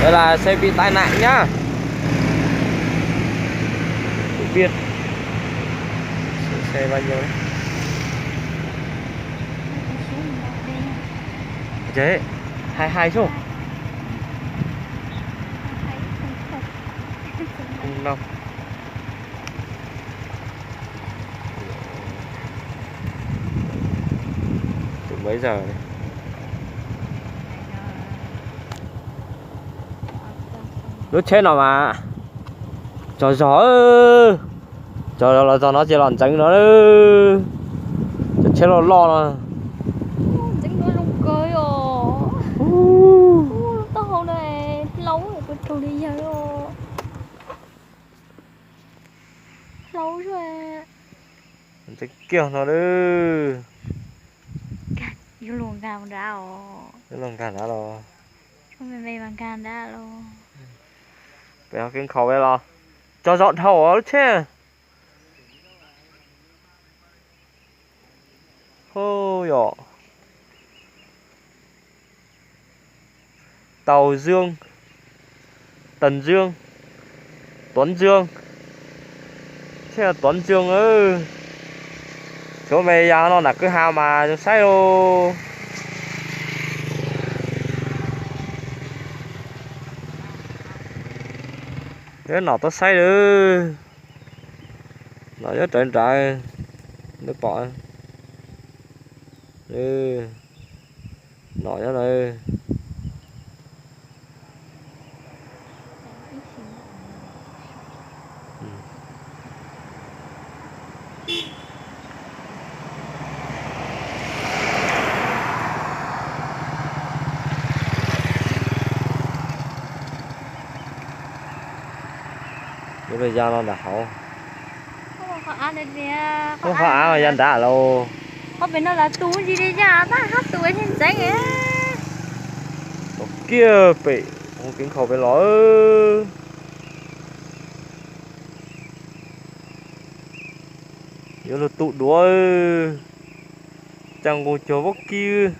Đó là xe bị tai nạn nhá. Không biết xe bao nhiêu đấy. Thế, hai hai số. Không đâu. Từ mấy giờ đấy? Lub tsheb no mas tso zog, tso los txog no ces los ntxeev no. Cov tsheb loj loj no. Ntxeev no zoo kawg os. Lub taub hau no hlau, kuv raug li yawg os. Hlau. Ntxeev kiag no lawm. Yuav luag nkag nrad os. Yuav luag nkag nrad los. Tshuav me me mas nkag nrad los. Pem ho kev nkhaus los. Tso zog dhau lub tsheb. Hu yom. Tàu Dương, Tần Dương, Tuấn Dương, thế là Tuấn Dương ư. Chuav me ya no nram kwj ha mas zoo saib lauj. Nyob nom tuaj saib lawm. Nom nyob rawv nrad, nej pom. Nom nyob na. Yuav luag ya no nram hauv. Qhov av mas ya nrad lauj. Qhov pem no lawv tu ntsis li ya tab hab tu thiaj ntxeev. Kiag pem hauv kev nkhaus pem los. Yuav luag tu duav, cas nqus cuag vaub kib.